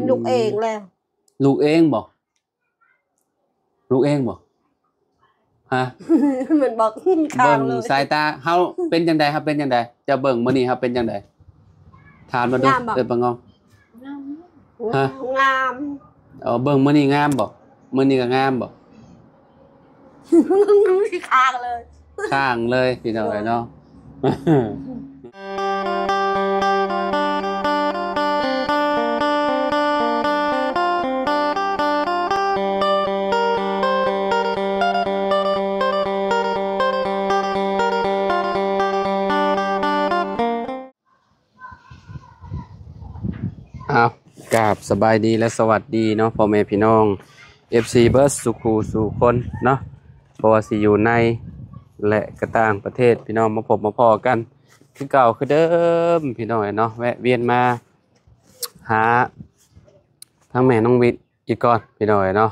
ລູກເອງແຫຼະ. ລູກເອງບໍ່? ລູກເອງບໍ່? ຮະ? ມັນບອກ ເບິ່ງສາຍຕາເຮົາເປັນຈັ່ງໃດ? ເຮົາເປັນຈັ່ງໃດ? ເຈົ້າເບິ່ງມື້ນີ້ເຮົາເປັນຈັ່ງໃດ? ຖາມມາດູ. ງາມບໍ່? ເອີຍ ປາງອງ. ງາມ. ຮະ? ງາມ. ເອີ ເບິ່ງມື້ນີ້ງາມບໍ່? ມື້ນີ້ກໍງາມບໍ່? ຄ້າງເລີຍ ຄ້າງເລີຍ ພີ່ນ້ອງເອີຍເນາະ. ອ້າວ ກາບສະບາຍດີ ແລະ ສະຫວັດດີເນາະ ພໍ່ແມ່ພີ່ນ້ອງ ເອັຟຊີ ເບິດສູ່ຄູ່ສູ່ຄົນເນາະ ບໍ່ວ່າຊິຢູ່ໃນ ແລະ ກະຕ່າງປະເທດ ພີ່ນ້ອງ ມາພົບມາພໍ້ກັນຄືເກົ່າຄືເດີມ ພີ່ນ້ອງເອີຍເນາະ. ແວະວຽນມາຫາທາງແມ່ນ້ອງວິດ ອີກກ່ອນ ພີ່ນ້ອງເອີຍເນາະ.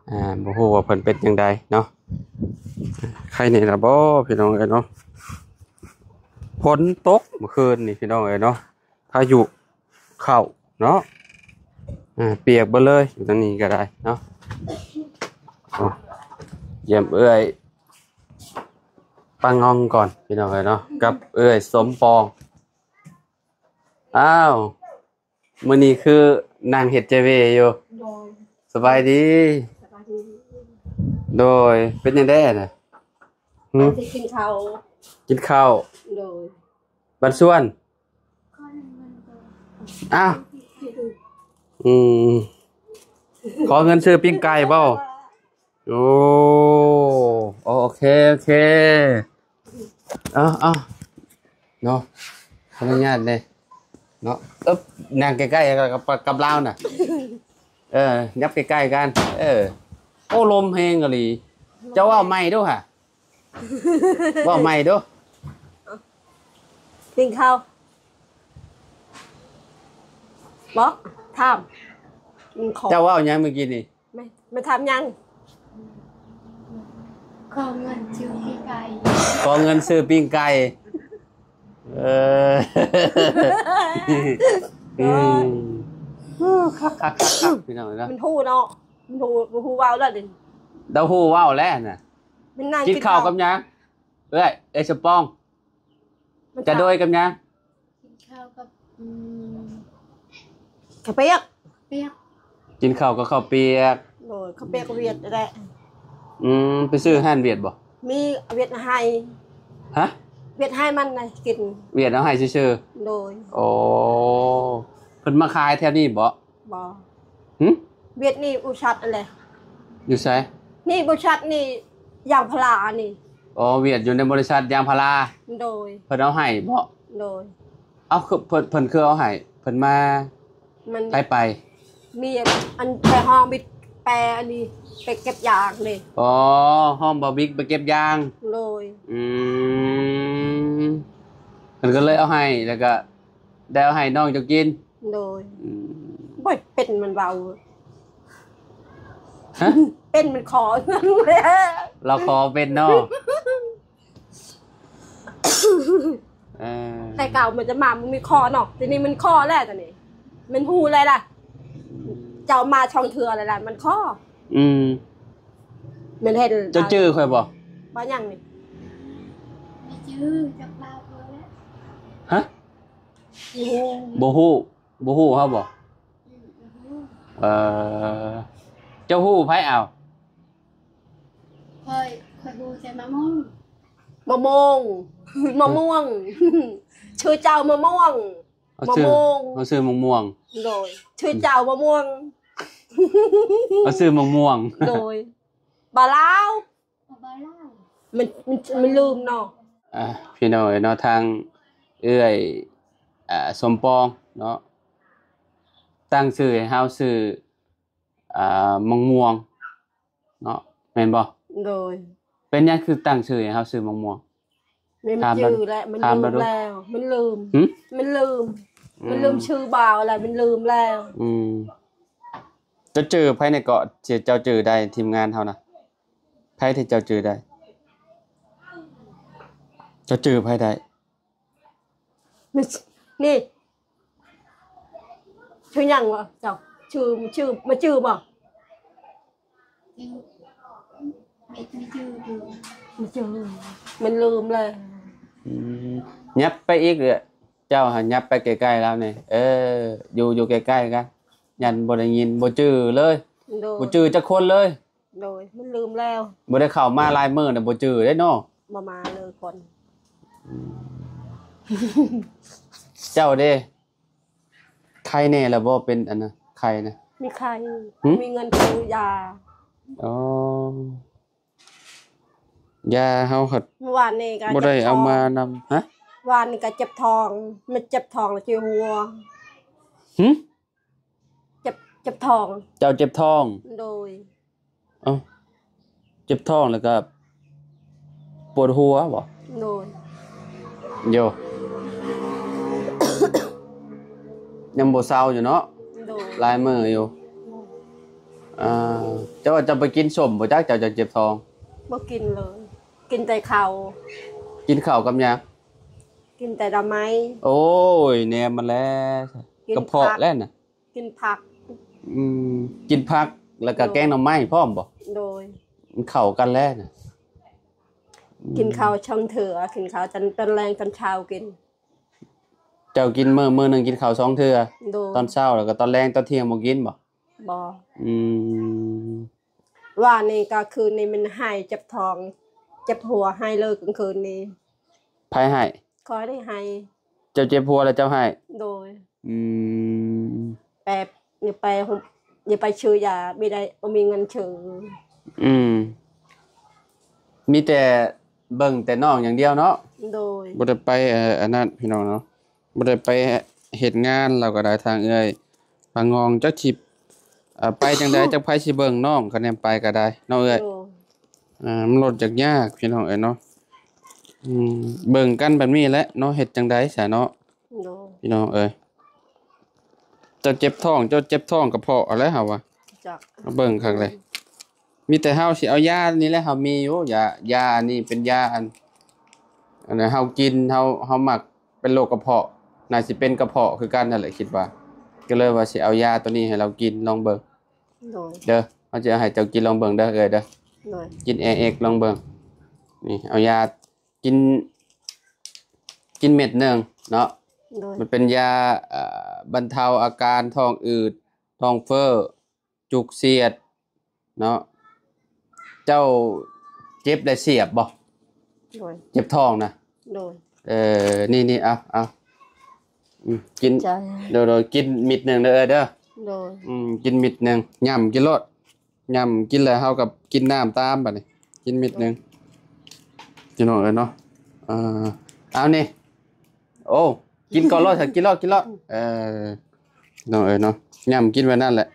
ອ່າ ບໍ່ຮູ້ວ່າເພິ່ນເປັນຈັ່ງໃດເນາະ. ໃຄແນ່ລະບໍ່ ພີ່ນ້ອງເອີຍເນາະ. ຝົນຕົກເມື່ອຄືນນີ້ ພີ່ນ້ອງເອີຍເນາະ, ພາຍຸເຂົ້າເນາະ. ອ່າ ປຽກເບິດເລີຍ ຢູ່ທາງນີ້ກໍໄດ້ເນາະ. ໂອ້ ຢ້ຽມເອື້ອຍປາງອງກ່ອນ ພີ່ນ້ອງເອີຍເນາະ ກັບເອື້ອຍສົມປອງ. ອ້າວ ມື້ນີ້ຄືນັ່ງເຮັດເຈເວຢູ່? ໂດຍ. ສະບາຍດີ. ສະບາຍດີ. ໂດຍ. ເປັນຈັ່ງໃດນະ? ຫຶ? ຊິກິນເຂົ້າ. ກິນເຂົ້າ. ໂດຍ. ບັດຊວນ. ອ້າວ. ອືມ. ຂໍເງິນຊື້ປີ້ງໄກ່ບໍ່? ໂອ້ ໂອເຄ ໂອເຄ ເອົາ ເອົາ ເນາະ ຂໍອະນຸຍາດເດ້ເນາະ. ເອີບ ນັ່ງໃກ້ໆກັບ ກັບ ກັບລາວນະ. ເອີ ຫຍັບໃກ້ໆກັນ. ເອີ ໂອ້ ລົມແຮງອີ່ຫຼີ. ເຈົ້າເວົ້າໃໝ່ດູຫະ ເວົ້າໃໝ່ດູ. ກິນເຂົ້າ ບອກ ຖາມ ເຈົ້າເວົ້າຫຍັງມື້ກີ້ນີ້? ແມ່ ແມ່ຖາມຫຍັງ? ຂໍເງິນຊື້ປີ້ງໄກ່ ຂໍເງິນຊື້ປີ້ງໄກ່. ເອີ ອືມ ຄັກໆໆໆ ພີ່ນ້ອງເອີຍເນາະ. ມັນຮູ້ເນາະ ມັນຮູ້ ຮູ້ເວົ້າແລ້ວເດ. ລາວຮູ້ເວົ້າແລ້ວນະ. ກິນເຂົ້າກັບຫຍັງ? ເອື້ອຍ ເອື້ອຍສະປອງ ຈະໂດຍກັບຫຍັງ? ກິນເຂົ້າກັບ ອືມ ເຂົ້າປຽກ ປຽກ. ກິນເຂົ້າກັບເຂົ້າປຽກ. ໂດຍ ເຂົ້າປຽກຫວຽດແຫຼະ. ອືມ ໄປຊື້ຮ້ານຫວຽດບໍ່? ມີຫວຽດໃຫ້. ຮະ? ຫວຽດໃຫ້ມັນນະກິນ. ຫວຽດເອົາໃຫ້ຊື່ໆ. ໂດຍ. ໂອ້ ເພິ່ນມາຂາຍແຖວນີ້ບໍ່? ບໍ່. ຫຶ? ຫວຽດນີ້ບໍລິສັດອັນໃດ? ຢູ່ໃສ? ນີ້ບໍລິສັດນີ້ ຢາງພາລານີ້. ອໍ ຫວຽດຢູ່ໃນບໍລິສັດຢາງພາລາ. ໂດຍ. ເພິ່ນເອົາໃຫ້ບໍ່? ໂດຍ. ເອົາ ຄືເພິ່ນ ເພິ່ນຄືເອົາໃຫ້? ເພິ່ນມາ ມັນ ໃຜໄປ? ມີອັນ ອັນ ແປຮອງບິດ ແປອັນນີ້ ໄປເກັບຢາງນີ້. ອໍ ຮອງບ່າວບິກໄປເກັບຢາງ. ໂດຍ. ອືມ ເພິ່ນກໍເລີຍເອົາໃຫ້ ແລ້ວກໍ ໄດ້ເອົາໃຫ້ນ້ອງເຈົ້າກິນ. ໂດຍ. ອືມ ບໍ່ເປັນ ມັນເວົ້າ. ຮະ? ເປັນ ມັນຂໍ. ລາວຂໍເປັນເນາະ. ເອີ ແຕ່ເກົ່າມັນຈະມາ ມັນມີຂໍເນາະ, ທີນີ້ມັນຂໍແລ້ວ ຕອນນີ້ມັນຮູ້ແລ້ວລະ. ເຈົ້າມາສອງເທື່ອແລ້ວລະ ມັນຂໍ. ອືມ ມັນເຫັນ. ເຈົ້າຈື່ຂ້ອຍບໍ່? ວ່າຫຍັງນີ້? ບໍ່ຈື່ ຈັກລາວບໍ່ແລ້ວ. ຮະ? ບໍ່ຮູ້ ບໍ່ຮູ້ເຮົາບໍ່? ອືມ ບໍ່ຮູ້. ເອີ ເຈົ້າຮູ້ໃຜເອົາ? ຂ້ອຍ ຂ້ອຍຮູ້ແຕ່ມະມ່ວງ. ມະມ່ວງ ມະມ່ວງ. ອືມ ຊື່ເຈົ້າມະມ່ວງ. ເຮົາຊື່ ມະມ່ວງ ເຮົາຊື່ມະມ່ວງ. ໂດຍ. ຊື່ເຈົ້າມະມ່ວງ. ເຮົາຊື່ມະມ່ວງ. ໂດຍ. ບ່າວລາວ ມັນ ມັນ ມັນລືມເນາະ. ອ່າ ພີ່ນ້ອງເອີຍເນາະ ທາງເອື້ອຍ ອ່າ ສົມປອງເນາະ ຕັ້ງຊື່ໃຫ້ເຮົາຊື່ ອ່າ ມະມ່ວງເນາະ ແມ່ນບໍ່? ໂດຍ. ເປັນຫຍັງຄືຕັ້ງຊື່ໃຫ້ເຮົາຊື່ມະມ່ວງ? ແມ່ນ ມັນຈື່ແລ້ວ ມັນລືມແລ້ວ ມັນລືມ. ຫຶ? ມັນລືມ ມັນລືມ ອືມ ຊື່ບ່າວແລ້ວ ມັນລືມແລ້ວ. ອືມ ເຈົ້າຈື່ໃຜແດ່ເກາະ ທີ່ເຈົ້າຈື່ໄດ້ ທີມງານເຮົານະ? ໃຜທີ່ເຈົ້າຈື່ໄດ້? ເຈົ້າຈື່ໃຜໄດ້? ນີ້ ຊື່ຫຍັງວະເຈົ້າ? ຊື່ ຊື່ ມາຈື່ບໍ່? ຈື່ ມີ ມີຈື່ຢູ່ ມາຈື່ ມັນລືມແລ້ວ. ອືມ ຫຍັບໄປອີກເອື້ອຍ ເຈົ້າຫັ້ນຫຍັບໄປໃກ້ໆລາວແດ່. ເອີ ຢູ່ ຢູ່ໃກ້ໆກັນ ຢ້ານບໍ່ໄດ້ຍິນ ບໍ່ຈື່ເລີຍ. ໂດຍ ບໍ່ຈື່ຈັກຄົນເລີຍ. ໂດຍ ມັນລືມແລ້ວ ບໍ່ໄດ້ເຂົ້າມາຫຼາຍມື້ແລ້ວ ບໍ່ຈື່ເດ້ເນາະ. ບໍ່ມາເລີຍກ່ອນ. ອືມ ເຈົ້າເດ້ ໄຄແນ່ແລ້ວບໍ່? ເປັນອັນນະ ໄຄນະ ມີໄຄ ຫື? ມີເງິນຊື້ຢາ. ອໍ ຢາເຮົາພັດ ມື້ວານນີ້ກໍ ບໍ່ໄດ້ເອົາມານຳ. ຮະ? ວານນີ້ກໍເຈັບທ້ອງ ມັນເຈັບທ້ອງແລ້ວເຈັບຫົວ. ຫື? ເຈັບ ເຈັບທ້ອງ. ເຈົ້າເຈັບທ້ອງ? ໂດຍ. ເອົ້າ ເຈັບທ້ອງແລ້ວກໍປວດຫົວບໍ? ໂດຍ. ໂຢ ຍັງບໍ່ເຊົາຢູ່ເນາະ? ໂດຍ. ຫຼາຍມື້ຢູ່. ໂດຍ. ອ່າ ເຈົ້າວ່າເຈົ້າໄປກິນສົ້ມບໍ່ຈັກ ເຈົ້າຈັ່ງເຈັບທ້ອງ? ບໍ່ກິນເລີຍ ກິນແຕ່ເຂົ້າ. ກິນເຂົ້າກັບຫຍັງ? ກິນແຕ່ໜໍ່ໄມ້. ໂອ້ຍ ແນມມາແລ້ວ ກິນ ກະເພາະ ຜັກ ແລ້ວນະ. ກິນຜັກ. ອືມ ກິນຜັກ ແລ້ວກໍ ໂດຍ ແກງໜໍ່ໄມ້ພ້ອມບໍ? ໂດຍ. ມັນເຂົ້າກັນແລ້ວນະ. ອືມ ກິນເຂົ້າສອງເທື່ອ ກິນເຂົ້າຕອນ ຕອນແລງຕອນເຊົ້າກິນ. ເຈົ້າກິນມື້ ມື້ໜຶ່ງກິນເຂົ້າສອງເທື່ອ? ໂດຍ. ຕອນເຊົ້າ ແລ້ວກໍຕອນແລງ ຕອນທ່ຽງບໍ່ກິນບໍ? ບໍ່. ອືມ ວານນີ້ກະຄືນນີ້ມັນໄຫ້ເຈັບທ້ອງ ເຈັບຫົວ ໄຫ້ເລີຍກາງຄືນນີ້. ໃຜໄຫ້? ຂ້ອຍໄດ້ໄຫ້. ເຈົ້າເຈັບຫົວແລ້ວເຈົ້າໄຫ້? ໂດຍ. ອືມ ແປບ ຢ່າໄປ ຢ່າໄປຊື້ຢາ ບໍ່ໄດ້ ບໍ່ມີເງິນຊື້. ອືມ ມີແຕ່ເບິ່ງແຕ່ນ້ອງຢ່າງດຽວເນາະ? ໂດຍ. ບໍ່ໄດ້ໄປ ເອີ ອັນນັ້ນ ພີ່ນ້ອງເນາະ ບໍ່ໄດ້ໄປເຮັດງານ. ລາວກໍໄດ້ ທາງເອື້ອຍປາງອງ ຈັກຊິ ເອີ ໄປຈັ່ງໃດ ຈັກໃຜຊິເບິ່ງນ້ອງ ຄັນແມ່ນໄປກໍໄດ້ເນາະເອື້ອຍ. ໂດຍ. ອ່າ ມັນລົດຍາກໆ ພີ່ນ້ອງເອີຍເນາະ. ອືມ ເບິ່ງກັນແບບນີ້ແຫຼະເນາະ ເຮັດຈັ່ງໃດຊະເນາະ? ໂດຍ. ພີ່ນ້ອງເອີຍ ເຈົ້າເຈັບທ້ອງ ເຈົ້າເຈັບທ້ອງກະເພາະເອົາແຫຼະເຮົາວ່າ. ຈັກ ມາເບິ່ງຄັກເລີຍ. ມີແຕ່ເຮົາຊິເອົາຢານີ້ແຫຼະ ເຮົາມີຢູ່ ຢາ ຢາອັນນີ້ເປັນຢາອັນ ອັນນັ້ນເຮົາກິນ ເຮົາ ເຮົາມັກເປັນໂລກກະເພາະ ໜ້າຊິເປັນກະເພາະຄືກັນຫັ້ນແຫຼະ ຄິດວ່າ. ກໍເລີຍວ່າຊິເອົາຢາໂຕນີ້ໃຫ້ລາວກິນລອງເບິ່ງ. ໂດຍ. ເດີ ເຮົາຈະເອົາໃຫ້ເຈົ້າກິນລອງເບິ່ງເດີເອື້ອຍເດີ. ໂດຍ. ກິນເອເອັກລອງເບິ່ງ. ນີ້ ເອົາຢາກິນ ກິນເມັດໜຶ່ງເນາະ. ໂດຍ. ມັນເປັນຢາ ເອີ ບັນເທົາອາການທ້ອງອືດ ທ້ອງເຟີ້ ຈຸກສຽດເນາະ. ເຈົ້າເຈັບແລະສຽບບໍ່? ໂດຍ. ເຈັບທ້ອງນະ? ໂດຍ. ເອີ ນີ້ໆ ເອົາ ເອົາ ອືມ ກິນ. ໃຈ ໂດຍໆ ກິນເມັດໜຶ່ງເດີເອື້ອຍເດີ. ໂດຍ. ອືມ ກິນເມັດໜຶ່ງ ຫຍ້ຳກິນໂລດ ຫຍ້ຳກິນແລ້ວເຮົາກໍກິນນ້ຳຕາມບາດນີ້. ກິນເມັດໜຶ່ງ ພີ່ນ້ອງເອີຍເນາະ. ເອີ ເອົານີ້ ໂອ້ ກິນກ່ອນໂລດ ກິນໂລດ ກິນໂລດ. ເອີ ພີ່ນ້ອງເອີຍເນາະ ຫຍ້ຳກິນໄວ້ນັ້ນແຫຼະ.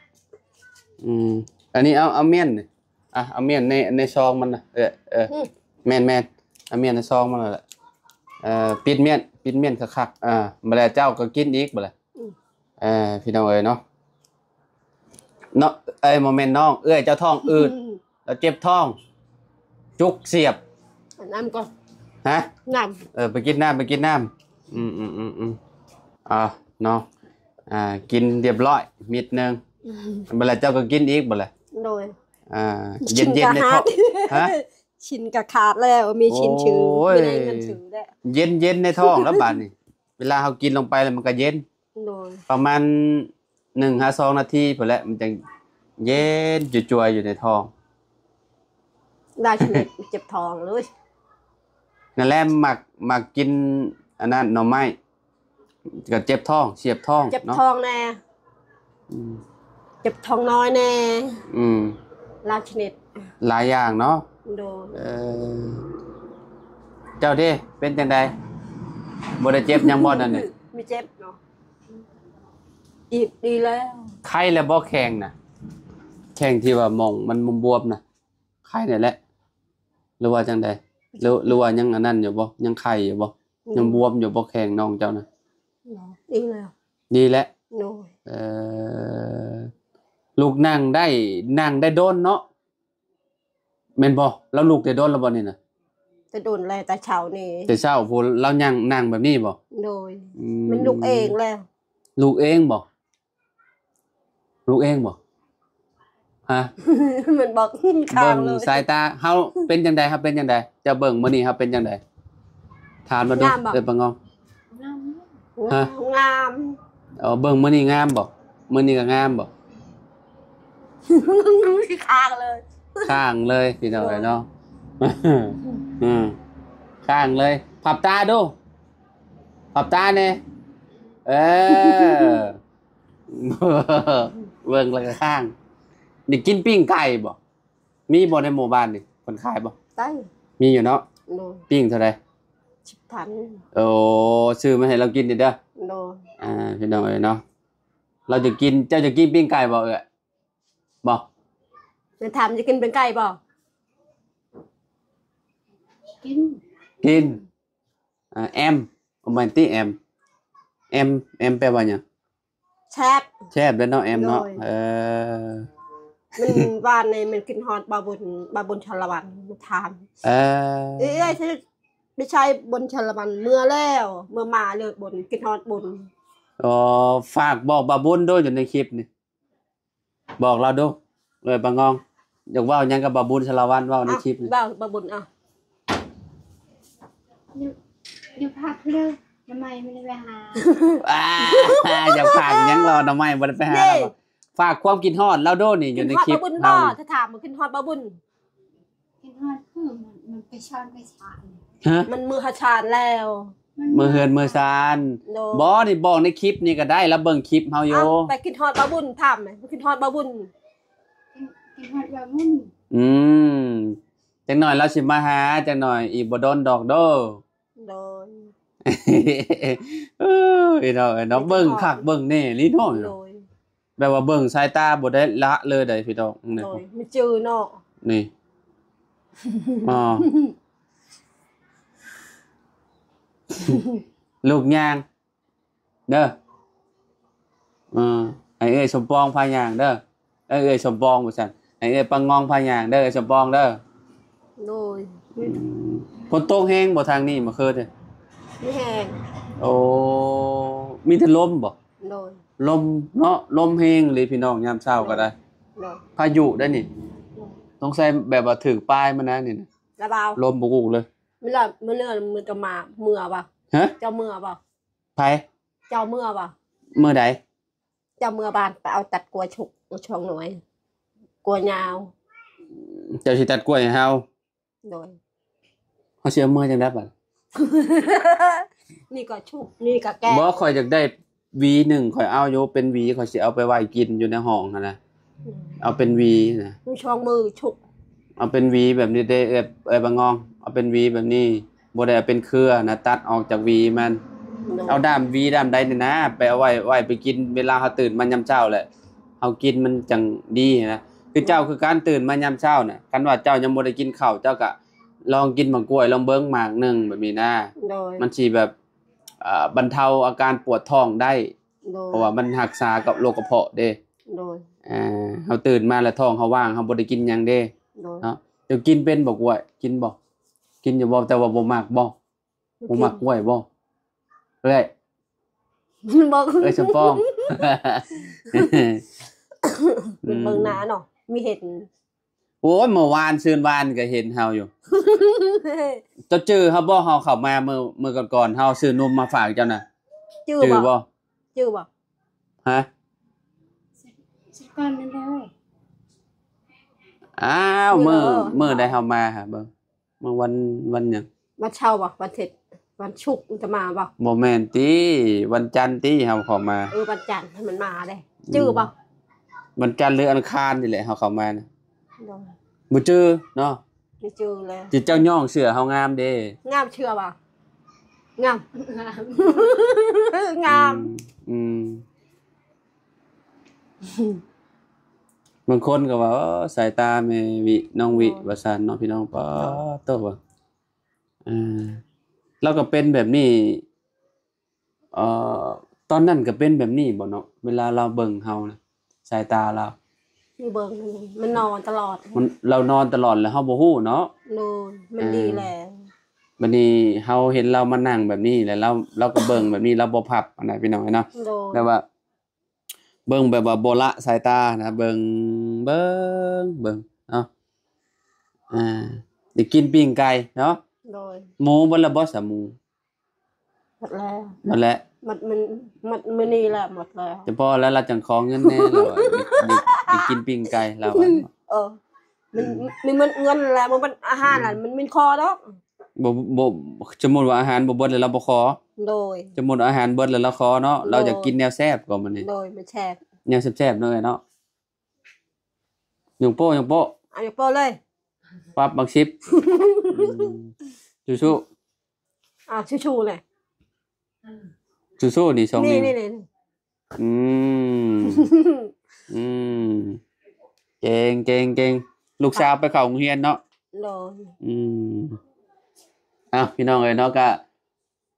ອືມ ອັນນີ້ເອົາ ເອົາມ້ຽນນີ້ ອ່ະ ເອົາມ້ຽນໃນ ໃນຊອງມັນນະ. ເອີ ເອີ ອືມ ແມ່ນໆ ເອົາມ້ຽນໃນຊອງມັນນັ້ນແຫຼະ. ເອີ ປິດມ້ຽນ ປິດມ້ຽນຄັກໆ. ອ່າ ບາດແລ້ວເຈົ້າກໍກິນອີກບາດແລ້ວ. ອືມ ເອີ ພີ່ນ້ອງເອີຍເນາະ ເນາະ ເອີຍ ບໍ່ແມ່ນນ້ອງ ເອື້ອຍເຈົ້າທ້ອງອືດ ອືມ ແລ້ວເຈັບທ້ອງ ຈຸກສຽບ. ນ້ຳກ່ອນ. ຮະ? ນ້ຳ. ເອີ ໄປກິນນ້ຳ ໄປກິນນ້ຳ. ອືມໆໆໆ ອ່າ ເນາະ ອ່າ ກິນຮຽບຮ້ອຍເມັດໜຶ່ງ. ອືມ ບາດແລ້ວເຈົ້າກໍກິນອີກບາດແລ້ວ. ໂດຍ. ອ່າ ກິນ ເຢັນໆ ໃນທ້ອງ. ຮະ? ຊິ້ນກໍຂາດແລ້ວ ມີຊິ້ນຊື້ ໂອ້ຍ ບໍ່ໄດ້ເງິນຊື້ແລ້ວ. ເຢັນໆ ໃນທ້ອງແລ້ວບາດນີ້ ເວລາເຮົາກິນລົງໄປແລ້ວມັນກໍເຢັນ. ໂດຍ. ປະມານໜຶ່ງຫາສອງນາທີພຸ້ນແຫຼະ ມັນຈັ່ງເຢັນຈວຍໆ ຢູ່ໃນທ້ອງ. ຫຼາຍຊະນິດເຈັບທ້ອງເລີຍ. ນັ້ນແຫຼະ ມັກ ມັກກິນອັນນັ້ນ ໜໍ່ໄມ້ ກໍເຈັບທ້ອງ ສຽບທ້ອງ ເຈັບ ເນາະ ທ້ອງແດ່. ອືມ ເຈັບທ້ອງນ້ອຍແດ່. ອືມ ຫຼາຍຊະນິດ ຫຼາຍຢ່າງເນາະ. ໂດຍ. ເອີ ເຈົ້າເດ້ ເປັນຈັ່ງໃດ? ບໍ່ໄດ້ເຈັບຫຍັງບໍ່ນັ້ນນີ້? ມີເຈັບເນາະ. ອີກ ດີແລ້ວ. ໄຄແລ້ວບໍ່ແຂ້ງນະ? ແຂ້ງທີ່ວ່າໝ່ອງມັນບວມໆນະ ໄຄແລ້ວແຫຼະ ຫຼືວ່າຈັ່ງໃດ? ຫຼື ຫຼືວ່າຍັງອັນນັ້ນຢູ່ບໍ່? ຍັງໄຄຢູ່ບໍ່? ອືມ ຍັງບວມຢູ່ບໍ່ແຂ້ງນ້ອງເຈົ້ານະ? ດີແລ້ວ ດີແລ້ວ. ໂດຍ. ເອີ ລຸກນັ່ງໄດ້ ນັ່ງໄດ້ດົນເນາະ ແມ່ນບໍ່? ລາວລຸກໄດ້ດົນແລ້ວບໍ່ນີ້ນະ? ແຕ່ດົນແລ້ວ ແຕ່ເຊົ້ານີ້ ແຕ່ເຊົ້າພຸ້ນລາວຍັງນັ່ງແບບນີ້ບໍ່? ໂດຍ. ອືມ ມັນລຸກເອງແລ້ວ. ລຸກເອງບໍ່? ລູກເອງບໍ່? ຮະ? ມັນບອກ ເບິ່ງສາຍຕາເຮົາເປັນຈັ່ງໃດ? ເຮົາເປັນຈັ່ງໃດ? ເຈົ້າເບິ່ງມື້ນີ້ເຮົາເປັນຈັ່ງໃດ? ຖາມມາດູ. ງາມບໍ່? ເອີ ປາງອງ. ງາມ. ຮະ? ງາມ. ເອີ ເບິ່ງມື້ນີ້ງາມບໍ່? ມື້ນີ້ກໍງາມບໍ່? ຄ້າງເລີຍ ຄ້າງເລີຍ ພີ່ນ້ອງເອີຍເນາະ. ອືມ ຄ້າງເລີຍ. ພັບຕາດູ ພັບຕາແດ່. ເອີ ເບິ່ງແລ້ວກໍຄ້າງ. ໄດ້ກິນປີ້ງໄກ່ບໍ່? ມີບໍ່ໃນໝູ່ບ້ານນີ້ ເພິ່ນຂາຍບໍ່? ໄດ້ ມີຢູ່ເນາະ. ໂດຍ. ປີ້ງເທົ່າໃດ? ສິບພັນ. ໂອ້ ຊື້ມາໃຫ້ລາວກິນເດີ. ໂດຍ. ອ່າ ພີ່ນ້ອງເອີຍເນາະ ລາວຈະກິນ ເຈົ້າຈະກິນປີ້ງໄກ່ບໍ່ເອື້ອຍ? ບໍ່ ແມ່ນຖາມຈະກິນປີ້ງໄກ່ບໍ່? ກິນ ກິນ. ອ່າ ແອມ ບໍ່ແມ່ນຕິ ແອມ ແອມ ແອມແປວ່າຫຍັງ? ແຊບ ແຊບເດ້ເນາະ ແອມເນາະ. ໂດຍ. ເອີ ມັນ ວານນີ້ມັນຄິດຮອດບ່າວບຸນ ບ່າວບຸນຊາລະວັນ ມາຖາມ. ເອີ ເອີຍ ໄປໃສບຸນຊາລະວັນ? ເມືອແລ້ວ ເມືອມາເລີຍບຸນ ຄິດຮອດບຸນ. ອໍ ຝາກບອກບ່າວບຸນໂດ ຢູ່ໃນຄລິບນີ້ ບອກລາວດູ ເອີຍ ປາງອງ ຢາກເວົ້າຫຍັງກັບບ່າວບຸນຊາລະວັນ ເວົ້າໃນຄລິບນີ້. ເວົ້າ ບ່າວບຸນ ເອົາ ຢູ່ ຢູ່ພັກເດີ ນ້ອງໃໝ່ບໍ່ໄດ້ໄປຫາ. ອ່າ ຢາກຝາກຫຍັງລາວ ນ້ອງໃໝ່ບໍ່ໄດ້ໄປຫາລາວ. ຝາກຄວາມຄິດຮອດລາວໂດນີ້ ຢູ່ໃນຄລິບເຮົານີ້. ຖ້າຖາມວ່າຄິດຮອດບ່າວບຸນ ຄິດຮອດຄືມັນ ມັນໄປຊອນໄປຊານ. ຮະ? ມັນເມືອເຮືອນເມືອຊານແລ້ວ ເມືອເຮືອນເມືອຊານ. ໂດຍ. ບໍ່ ນີ້ບອກໃນຄລິບນີ້ກໍໄດ້ ລາວເບິ່ງຄລິບເຮົາຢູ່. ເອົ້າ ໄປຄິດຮອດບ່າວບຸນ ຖາມແມ ຄິດຮອດບ່າວບຸນ. ຄິດ ຄິດຮອດບ່າວບຸນ. ອືມ ຈັກໜ້ອຍລາວຊິມາຫາ ຈັກໜ້ອຍ ອີກບໍ່ດົນດອກເດີ. ໂດຍ. ເອີ ພີ່ນ້ອງເອີຍເນາະ ເບິ່ງຄັກເບິ່ງແນ່ອີ່ຫຼີເນາະ. ໂດຍ. ແບບວ່າເບິ່ງສາຍຕາບໍ່ໄດ້ລະເລີຍໃດ໋ພີ່ນ້ອງ. ໂດຍ ມັນຈື່ເນາະ ນີ້. ອໍ ລູກຍ່າງເດີ. ເອີ ໃຫ້ເອື້ອຍສົມປອງພາຍ່າງເດີ. ເອີ ເອື້ອຍສົມປອງວ່າຊັ້ນ ໃຫ້ເອື້ອຍປາງອງພາຍ່າງເດີ ເອື້ອຍສົມປອງເດີ. ໂດຍ. ອືມ ຝົນຕົກແຮງບໍ່ທາງນີ້ເມື່ອຄືນນີ້? ມີແຮງ. ໂອ້ ມີແຕ່ລົມບໍ່? ໂດຍ. ລົມເນາະ ລົມແຮງອີ່ຫຼີພີ່ນ້ອງ ຍາມເຊົ້າກໍໄດ້. ໂດຍ. ພາຍຸໄດ໋ນີ້. ໂດຍ. ສົງໄສແບບວ່າຖືກປາຍມັນນະນີ້ນະ ລະບ່າວ ລົມບໍ່ກຸກເລີຍ. ມື້ລະ ມື້ເລື່ອນ ມື້ຈະມາ ເມືອບໍ່? ຮະ? ເຈົ້າເມືອບໍ່? ໃຜ? ເຈົ້າເມືອບໍ່? ມື້ໃດ? ເຈົ້າເມືອບ້ານໄປເອົາຕັດກ້ວຍຊຸກ ຊ່ວງໜ່ວຍ ກ້ວຍຍາວ. ເຈົ້າຊິຕັດກ້ວຍໃຫ້ເຮົາ? ໂດຍ. ເຮົາຊິເອົາເມືອຈັ່ງໃດບັດ? ນີ້ກໍຊຸກ ນີ້ກໍແກະ. ບໍ່ ຂ້ອຍຢາກໄດ້ຫວີໜຶ່ງ ຂ້ອຍເອົາຢູ່ ເປັນຫວີ ຂ້ອຍຊິເອົາໄປໄວ້ກິນຢູ່ໃນຫ້ອງຫັ້ນນະ. ອືມ ເອົາເປັນຫວີນະ ມີຊ່ວງມືຊຸກ. ເອົາເປັນຫວີແບບນີ້ເດ້ ເອີ ເອີ ບາງອອງ ເອົາເປັນຫວີແບບນີ້ ບໍ່ໄດ້ເອົາເປັນເຄືອນະ ຕັດອອກຈາກຫວີມັນ. ໂດຍ. ເອົາດ້າມຫວີດ້າມໃດນີ້ນະ ໄປເອົາໄວ້ ໄວ້ໄປກິນ ເວລາເຮົາຕື່ນມາຍາມເຊົ້າແຫຼະ ເຮົາກິນມັນຈັ່ງດີນະ. ຄືເຈົ້າຄືກັນ ຕື່ນມາຍາມເຊົ້ານະ ຄັນວ່າເຈົ້າຍັງບໍ່ໄດ້ກິນເຂົ້າ ເຈົ້າກະລອງກິນໝາກກ້ວຍລອງເບິ່ງໝາກໜຶ່ງແບບນີ້ນະ. ໂດຍ. ມັນຊິແບບ ເອີ ບັນເທົາອາການປວດທ້ອງໄດ້. ໂດຍ. ເພາະວ່າມັນຮັກສາກັບໂລກກະເພາະເດ້. ໂດຍ. ເຮົາຕື່ນມາແລ້ວທ້ອງເຮົາວ່າງ ເຮົາບໍ່ໄດ້ກິນຫຍັງເດ້. ໂດຍ. ເນາະ ເຈົ້າກິນເປັນບໍ່ກ້ວຍ? ກິນບໍ່? ກິນຢູ່ບໍ່? ແຕ່ວ່າບໍ່ມັກບໍ່? ບໍ່ມັກກ້ວຍບໍ່? ເອື້ອຍ ບໍ່ ເອື້ອຍສົມປອງ ເບິ່ງໜ້າເນາະ ມີເຫັນ. ໂອ້ຍ ເມື່ອວານຊືນວານກໍເຫັນເຮົາຢູ່. ເຈົ້າຈື່ເຮົາບໍ່? ເຮົາເຂົ້າມາເມື່ອ ເມື່ອກ່ອນໆ ເຮົາຊື້ນົມມາຝາກເຈົ້ານະ. ຈື່ບໍ່? ຈື່ບໍ່? ຮະ? ຊື້ກ່ອນນັ້ນເດີ. ອ້າວ ມື້ ມື້ໃດເຮົາມາຫາເບິ່ງ ມື້ວັນ ວັນຫຍັງ? ວັນເສົາບໍ່? ວັນອາທິດ? ວັນສຸກມັນຈະມາບໍ່? ບໍ່ແມ່ນຕິ ວັນຈັນຕິເຮົາເຂົ້າມາ. ເອີ ວັນຈັນໃຫ້ມັນມາເດ້. ຈື່ບໍ່? ວັນຈັນຫຼືອັງຄານນີ້ແຫຼະເຮົາເຂົ້າມານະ. ໂດຍ. ບໍ່ຈື່ເນາະ? ບໍ່ຈື່ແລ້ວ. ຈິດເຈົ້າຍ້ອງເສື້ອເຮົາງາມເດ້. ງາມເຊື່ອບໍ່? ງາມ ງາມ. ອືມ ອືມ. ບາງຄົນກໍວ່າ ໂອ້ ສາຍຕາແມ່ວິ ນ້ອງວິ ໂດຍ ວ່າຊັ້ນເນາະ ພີ່ນ້ອງ. ປາດໂທ້ ເອີ ລາວກໍເປັນແບບນີ້. ເອີ ຕອນນັ້ນກໍເປັນແບບນີ້ບໍ່ເນາະ? ເວລາລາວເບິ່ງເຮົານະ ສາຍຕາລາວ ເບິ່ງ ມັນນອນຕະຫຼອດ ມັນ ລາວນອນຕະຫຼອດ ແລ້ວເຮົາບໍ່ຮູ້ເນາະ. ໂດຍ. ມັນ ເອີ ດີແລ້ວ. ບັດນີ້ເຮົາເຫັນລາວມານັ່ງແບບນີ້ ແລ້ວລາວ ລາວກໍເບິ່ງແບບນີ້ ລາວບໍ່ພັບຫັ້ນນະ ພີ່ນ້ອງເອີຍເນາະ. ໂດຍ. ແຕ່ວ່າ ເບິ່ງແບບວ່າບໍ່ລະສາຍຕານະ ເບິ່ງ ເບິ່ງ ເບິ່ງເນາະ. ອ່າ ໄດ້ກິນປີ້ງໄກ່ເນາະ. ໂດຍ. ໝູເບິດແລ້ວບໍ່ສະ? ໝູ ໝົດແລ້ວ ໝົດແລ້ວ ໝົດມື້ ໝົດມື້ນີ້ແລ້ວ ໝົດແລ້ວ. ຈະພໍແລ້ວ ລາວຈັ່ງຂໍເງິນແດ່ ລາວວ່າ ໄດ້ ໄດ້ ໄດ້ກິນປີ້ງໄກ່ ລາວວ່າ. ເອີ ມັນ ມັນ ມັນໝົດເງິນແລ້ວ ມັນ ມັນອາຫານລະ ມັນ ມັນຂໍດອກ. ບໍ່ ບໍ່ ສົມມຸດວ່າອາຫານບໍ່ເບິດແລ້ວລາວບໍ່ຂໍ. ໂດຍ. ສົມມຸດອາຫານເບິດແລ້ວລາວຂໍເນາະ. ໂດຍ. ລາວຢາກກິນແນວແຊບກໍມື້ນີ້. ໂດຍ. ແນວແຊບ ແນວແຊບໆເນາະ ເອື້ອຍເນາະ. ຍົງໂປ້ ຍົງໂປ້ ເອົາຍົງໂປ້ເລີຍ ປັບບັກສິບ. ອືມ ສູ້ໆ. ອ້າວ ສູ້ໆເລີຍ ສູ້ໆນີ້ ຊ່ອງນີ້ ນີ້ໆ. ອືມ ອືມ ເກັ່ງ ເກັ່ງ ເກັ່ງ. ລູກສາວໄປເຂົ້າໂຮງຮຽນເນາະ. ໂດຍ. ອືມ ເອົ້າ ພີ່ນ້ອງເອີຍເນາະ ກະ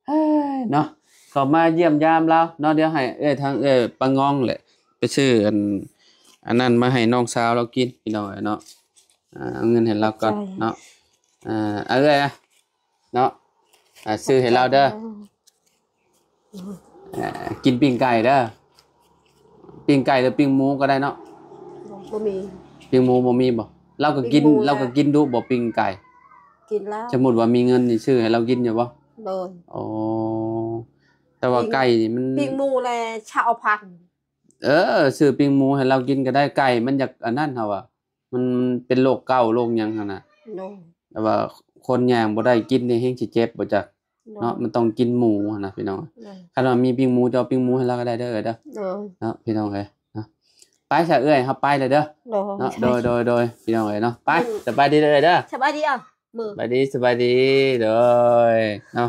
ເອີຍ ເນາະ ເຂົ້າມາຢ້ຽມຢາມລາວເນາະ. ດຽວໃຫ້ເອື້ອຍ ທາງເອື້ອຍປາງອງແຫຼະ ໄປຊື້ອັນ ອັນນັ້ນມາໃຫ້ນ້ອງສາວລາວກິນ ພີ່ນ້ອງເອີຍເນາະ. ອ່າ ເອົາເງິນໃຫ້ລາວກ່ອນເນາະ. ຂອບໃຈ. ອ່າ ເອົາເອື້ອຍ ເນາະ ອ່າ ຊື້ໃຫ້ລາວເດີ. ຂອບໃຈ. ອ່າ ກິນປີ້ງໄກ່ເດີ ປີ້ງໄກ່ຫຼືປີ້ງໝູກໍໄດ້ເນາະ. ບໍ່ມີ. ປີ້ງໝູບໍ່ມີບໍ່? ລາວກໍກິນ ປີ້ງໝູ ລາວກໍກິນດຸບໍ່ປີ້ງໄກ່? ກິນແລ້ວ. ສົມມຸດວ່າມີເງິນນີ້ ຊື້ໃຫ້ລາວກິນຢູ່ບໍ່? ໂດຍ. ໂອ້ ແຕ່ວ່າໄກ່ນີ້ມັນ ປີ້ງໝູແລະຊາວພັນ. ເອີ ຊື້ປີ້ງໝູໃຫ້ລາວກິນກໍໄດ້. ໄກ່ມັນຢາກອັນນັ້ນ ເຮົາວ່າ ມັນເປັນໂລກເກົາໂລກຫຍັງຫັ້ນນະ. ໂດຍ. ແຕ່ວ່າຄົນຍ່າງບໍ່ໄດ້ ກິນນີ້ແຮງຊິເຈັບບໍ່ຈັກ. ໂດຍ. ເນາະ ມັນຕ້ອງກິນໝູຫັ້ນນະ ພີ່ນ້ອງ. ໂດຍ. ຄັນວ່າມີປີ້ງໝູ ເຈົ້າປີ້ງໝູໃຫ້ລາວກໍໄດ້ເດີ ເດີ. ໂດຍ. ເນາະ ພີ່ນ້ອງເອີຍເນາະ. ໄປຊະເອື້ອຍ ເຮົາໄປແລ້ວເດີ. ໂດຍ. ເນາະ ໂດຍ ໂດຍ ໂດຍ ໂດຍ ພີ່ນ້ອງເອີຍເນາະ. ໄປ ອືມ ສະບາຍດີເດີ ເອື້ອຍເດີ. ສະບາຍດີ ເອົ້າ ມື້ ສະບາຍດີ ສະບາຍດີ. ໂດຍ ເນາະ.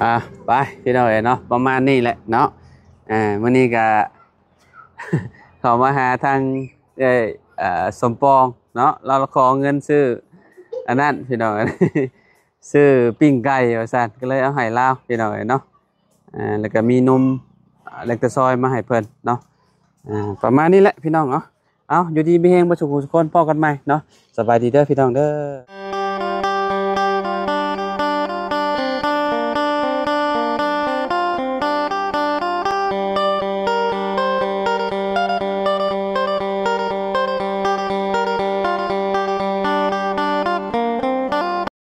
ອ່າ ໄປ ພີ່ນ້ອງເອີຍເນາະ ປະມານນີ້ແຫຼະເນາະ. ອ່າ ມື້ນີ້ກະ ເຂົ້າມາຫາທາງເອື້ອຍ ເອີ ສົມປອງເນາະ. ລາວຂໍເງິນຊື້ອັນນັ້ນ ພີ່ນ້ອງ ຊື້ປີ້ງໄກ່ວ່າຊັ້ນ ກໍເລີຍເອົາໃຫ້ລາວ ພີ່ນ້ອງເອີຍເນາະ. ອ່າ ແລ້ວກໍມີນົມ ອ່າ ແລັກຕາຊອຍມາໃຫ້ເພິ່ນເນາະ. ອ່າ ປະມານນີ້ແຫຼະ ພີ່ນ້ອງເນາະ. ເອົາ ຢູ່ດີມີແຮງເບິດສູ່ຜູ້ສູ່ຄົນ ພໍ້ກັນໃໝ່ເນາະ. ສະບາຍດີເດີ ພີ່ນ້ອງເດີ.